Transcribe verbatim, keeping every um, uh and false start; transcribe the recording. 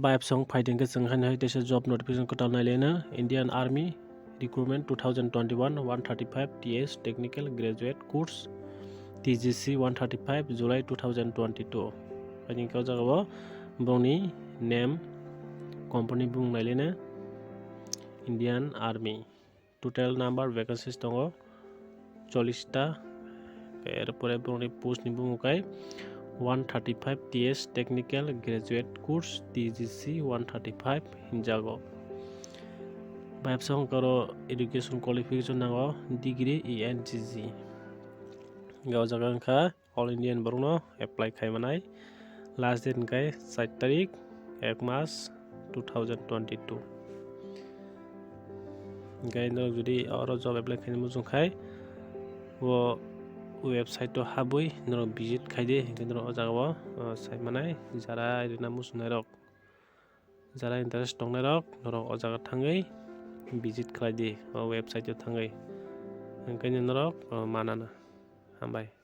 Bayapsong phaiding khe chwng haino hai teisa job notification kwtal nailaina, Indian Army Recruitment two thousand twenty-one, one thirty-five T S Technical Graduate Course, T G C one thirty-five, July two thousand twenty-two. Phaiding khe o jaga o borokni name, company bung nailaina, Indian Army. Total number vacancies tongo chollish ta. Erpore borokni post ni bumung kai one thirty-five T S Technical Graduate Course, T G C one thirty-five hinjago. Bayapsong karo education qualification nango degree E N G G. Ga o jaga wngkha All Indian borokno apply khai manai. Last date hwnkhe char tarik, ek mas, two thousand twenty-two. Hwnkhe norok jodi oro job apply khaina muchung khai, bo website o habwi norok visit khai di, hwnkhe norok o jaga o, o, sai manai, jara rina muchungnai rok, jara interest tongnai rok, norok o jaga thangwi visit khlai di, o website o thangwi, hwnkhe norok, o, manana. Hambai.